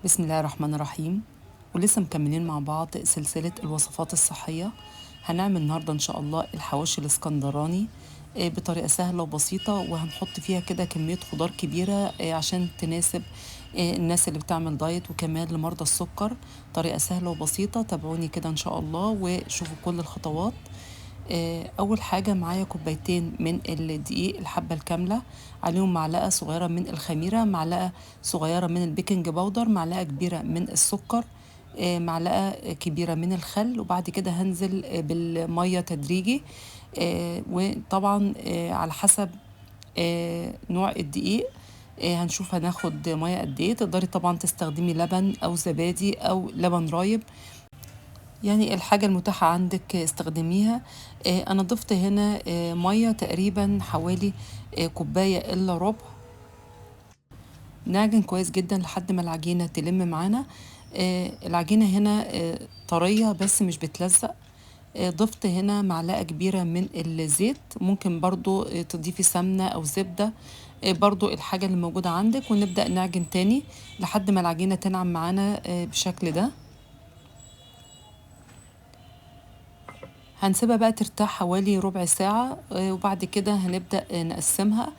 بسم الله الرحمن الرحيم. ولسه مكملين مع بعض سلسلة الوصفات الصحية. هنعمل النهاردة إن شاء الله الحواوشي الاسكندراني بطريقة سهلة وبسيطة، وهنحط فيها كده كمية خضار كبيرة عشان تناسب الناس اللي بتعمل دايت وكمان لمرضى السكر. طريقة سهلة وبسيطة، تابعوني كده إن شاء الله وشوفوا كل الخطوات. أول حاجة معايا كوبايتين من الدقيق الحبة الكاملة، عليهم معلقة صغيرة من الخميرة، معلقة صغيرة من البيكنج باودر، معلقة كبيرة من السكر، معلقة كبيرة من الخل. وبعد كده هنزل بالمية تدريجي، وطبعا على حسب نوع الدقيق هنشوف هناخد مية قد ايه. تقدري طبعا تستخدمي لبن او زبادي او لبن رايب، يعني الحاجة المتاحة عندك استخدميها. أنا ضفت هنا مية تقريبا حوالي كوباية إلا ربع. نعجن كويس جدا لحد ما العجينة تلم معانا. العجينة هنا طرية بس مش بتلزق. ضفت هنا معلقة كبيرة من الزيت، ممكن برضو تضيفي سمنة أو زبدة، برضو الحاجة اللي موجودة عندك. ونبدأ نعجن تاني لحد ما العجينة تنعم معانا بالشكل ده. هنسيبها بقى ترتاح حوالي ربع ساعة، وبعد كده هنبدأ نقسمها.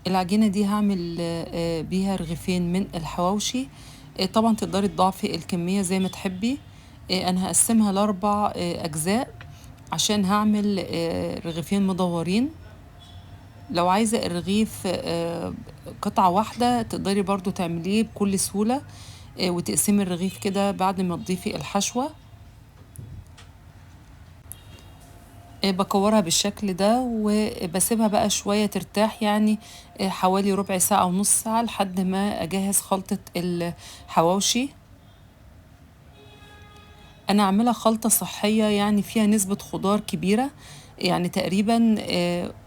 العجينة دي هعمل بيها رغيفين من الحواوشي. طبعا تقدري تضاعفي الكمية زي ما تحبي. انا هقسمها لاربع اجزاء عشان هعمل رغيفين مدورين. لو عايزة الرغيف قطعة واحدة تقدري برضو تعمليه بكل سهولة، وتقسمي الرغيف كده بعد ما تضيفي الحشوة. بكورها بالشكل ده وبسيبها بقى شوية ترتاح، يعني حوالي ربع ساعة أو نص ساعة لحد ما أجهز خلطة الحواوشي. أنا عاملة خلطة صحية يعني فيها نسبة خضار كبيرة، يعني تقريبا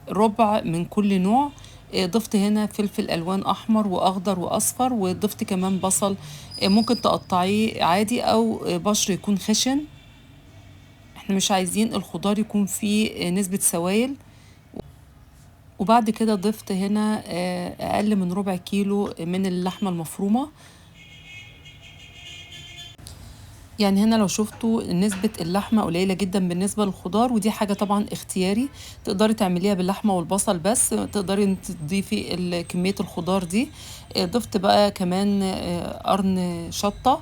ربع من كل نوع. ضفت هنا فلفل ألوان أحمر وأخضر وأصفر، وضفت كمان بصل، ممكن تقطعيه عادي أو بشر يكون خشن. احنا مش عايزين الخضار يكون فيه نسبة سوائل. وبعد كده ضفت هنا أقل من ربع كيلو من اللحمة المفرومة. يعني هنا لو شفتوا نسبة اللحمة قليلة جدا بالنسبة للخضار، ودي حاجة طبعا اختياري، تقدري تعمليها باللحمة والبصل بس، تقدري انت تضيفي كمية الخضار دي. ضفت بقى كمان قرن شطة.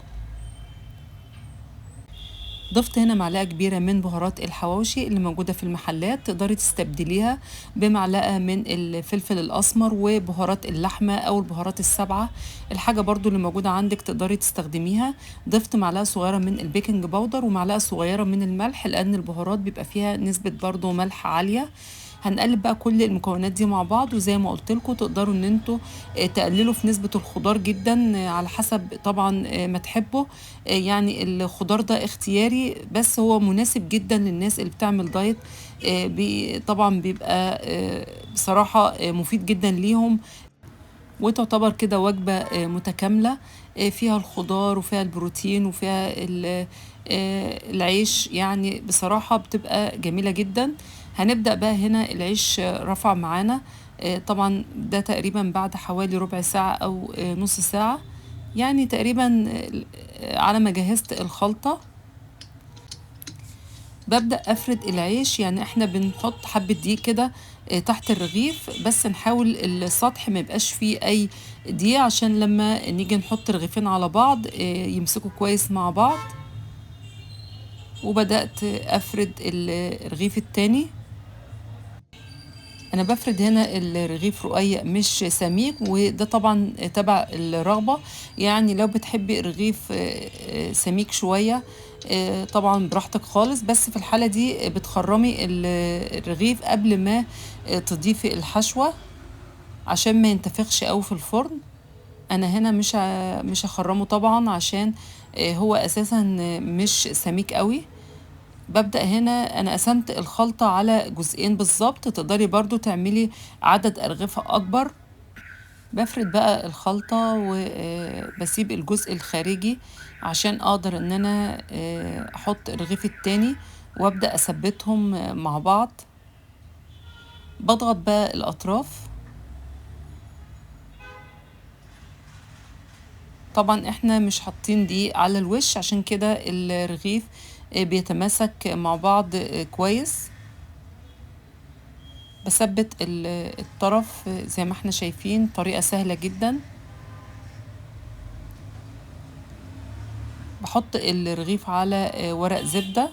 ضفت هنا معلقة كبيرة من بهارات الحواوشي اللي موجودة في المحلات، تقدري تستبدليها بمعلقة من الفلفل الأسمر وبهارات اللحمة أو البهارات السبعة، الحاجة برضو اللي موجودة عندك تقدري تستخدميها. ضفت معلقة صغيرة من البيكنج باودر ومعلقة صغيرة من الملح، لأن البهارات بيبقى فيها نسبة برضو ملح عالية. هنقلب بقى كل المكونات دي مع بعض، وزي ما قلت لكم تقدروا ان انتوا تقللوا في نسبة الخضار جدا على حسب طبعا ما تحبوا. يعني الخضار ده اختياري، بس هو مناسب جدا للناس اللي بتعمل دايت. طبعا بيبقى بصراحة مفيد جدا ليهم، وتعتبر كده وجبة متكاملة فيها الخضار وفيها البروتين وفيها العيش، يعني بصراحة بتبقى جميلة جدا. هنبدأ بقى هنا العيش رفع معانا، طبعا ده تقريبا بعد حوالي ربع ساعة أو نص ساعة، يعني تقريبا على ما جهزت الخلطة. ببدأ أفرد العيش، يعني احنا بنحط حبة دقيق كده تحت الرغيف، بس نحاول السطح ما يبقاش فيه أي دقيق عشان لما نيجي نحط رغيفين على بعض يمسكوا كويس مع بعض. وبدأت أفرد الرغيف التاني. أنا بفرد هنا الرغيف رقيق مش سميك، وده طبعا تبع الرغبة، يعني لو بتحبي الرغيف سميك شوية طبعا براحتك خالص، بس في الحالة دي بتخرمي الرغيف قبل ما تضيفي الحشوة عشان ما ينتفخش قوي في الفرن. أنا هنا مش هخرمه طبعا عشان هو أساسا مش سميك قوي. ببدأ هنا أنا قسمت الخلطة على جزئين بالظبط، تقدري برضو تعملي عدد أرغفة أكبر. بفرد بقى الخلطة وبسيب الجزء الخارجي عشان أقدر إن أنا أحط الرغيف التاني وأبدأ أثبتهم مع بعض. بضغط بقى الأطراف. طبعا احنا مش حاطين دقيق على الوش، عشان كده الرغيف بيتماسك مع بعض كويس. بثبت الطرف زي ما احنا شايفين، طريقة سهلة جدا. بحط الرغيف على ورق زبدة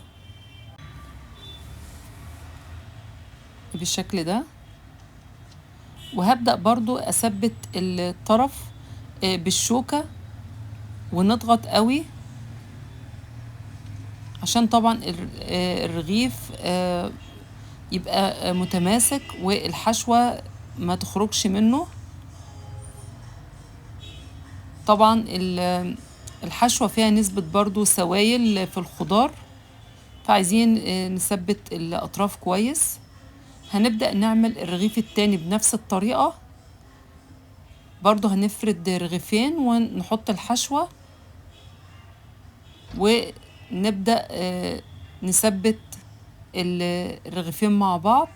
بالشكل ده، وهبدأ برضو أثبت الطرف بالشوكة ونضغط قوي، عشان طبعا الرغيف يبقى متماسك والحشوة ما تخرجش منه. طبعا الحشوة فيها نسبة برضو سوائل في الخضار، فعايزين نثبت الأطراف كويس. هنبدأ نعمل الرغيف التاني بنفس الطريقة، برضو هنفرد رغيفين ونحط الحشوة ونبدأ نثبت الرغيفين مع بعض.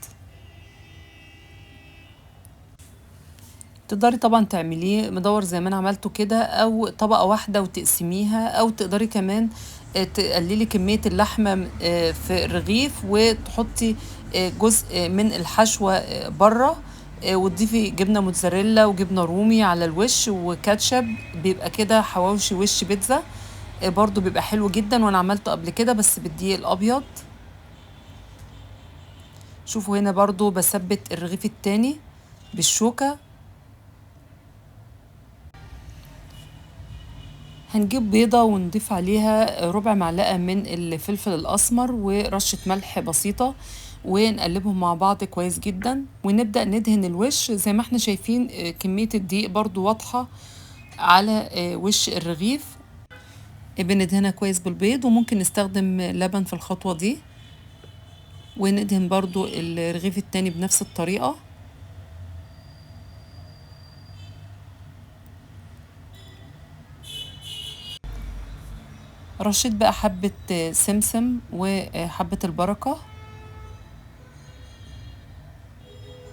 تقدري طبعا تعمليه مدور زي ما انا عملته كده، او طبقة واحدة وتقسميها، او تقدري كمان تقللي كمية اللحمة في الرغيف وتحطي جزء من الحشوة بره، وتضيفي جبنة موتزاريلا وجبنة رومي على الوش وكاتشب، بيبقى كده حواوشي وش بيتزا، برضو بيبقى حلو جدا. وانا عملته قبل كده بس بالدقيق الابيض. شوفوا هنا برضو بثبت الرغيف التاني بالشوكة. هنجيب بيضة ونضيف عليها ربع معلقة من الفلفل الأسمر ورشة ملح بسيطة، ونقلبهم مع بعض كويس جدا، ونبدأ ندهن الوش. زي ما احنا شايفين كمية الدقيق برضو واضحة على وش الرغيف، بندهنها كويس بالبيض، وممكن نستخدم لبن في الخطوة دي. وندهن برضو الرغيف التاني بنفس الطريقة. رشيت بقى حبة سمسم وحبة البركة.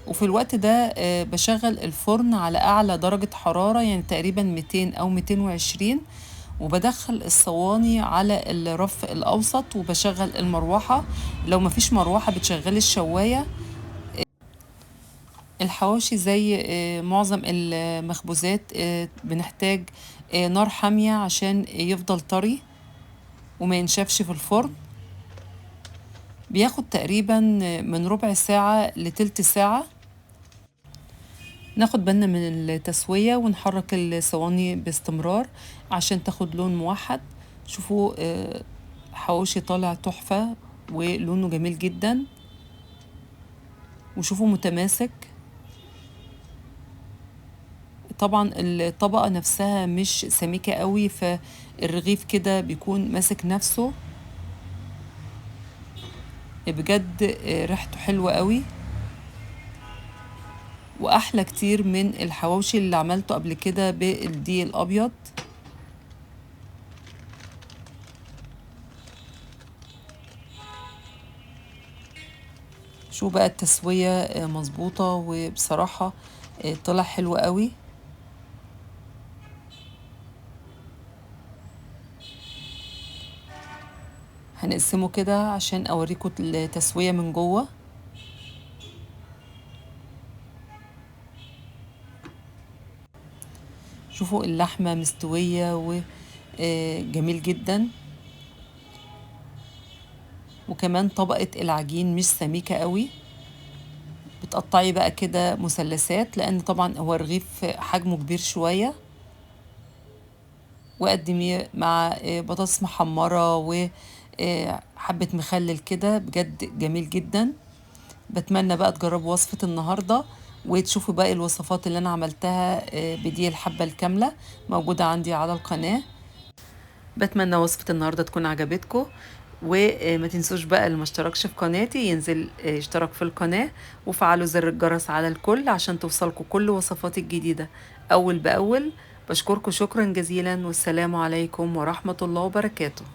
وفي الوقت ده بشغل الفرن على أعلى درجة حرارة، يعني تقريبا 200 أو 220، وبدخل الصواني على الرف الأوسط وبشغل المروحة. لو مفيش مروحة بتشغلي الشواية. الحواوشي زي معظم المخبوزات بنحتاج نار حامية عشان يفضل طري وما ينشفش في الفرن. بياخد تقريبا من ربع ساعة لتلت ساعة. ناخد بالنا من التسوية ونحرك الصواني باستمرار عشان تاخد لون موحد. شوفوا حواوشي طالع تحفة ولونه جميل جدا، وشوفوا متماسك. طبعا الطبقة نفسها مش سميكة قوي، فالرغيف كده بيكون ماسك نفسه. بجد ريحته حلوة قوي، واحلى كتير من الحواوشي اللي عملته قبل كده بالدقيق الابيض. شو بقى التسوية مظبوطة، وبصراحة طلع حلو قوي. هنقسمه كده عشان اوريكم التسوية من جوه. شوفوا اللحمة مستوية وجميل جدا، وكمان طبقة العجين مش سميكة قوي. بتقطعي بقى كده مثلثات، لان طبعا هو الرغيف حجمه كبير شوية. وقدميه مع بطاطس محمرة وحبة مخلل كده، بجد جميل جدا. بتمنى بقى تجربوا وصفة النهاردة وتشوفوا باقي الوصفات اللي انا عملتها بدي الحبة الكاملة موجودة عندي على القناة. بتمنى وصفة النهاردة تكون عجبتكم، وما تنسوش بقى اللي ما اشتركش في قناتي ينزل يشترك في القناة، وفعلوا زر الجرس على الكل عشان توصلكم كل وصفاتي الجديدة أول بأول. بشكركم شكرا جزيلا، والسلام عليكم ورحمة الله وبركاته.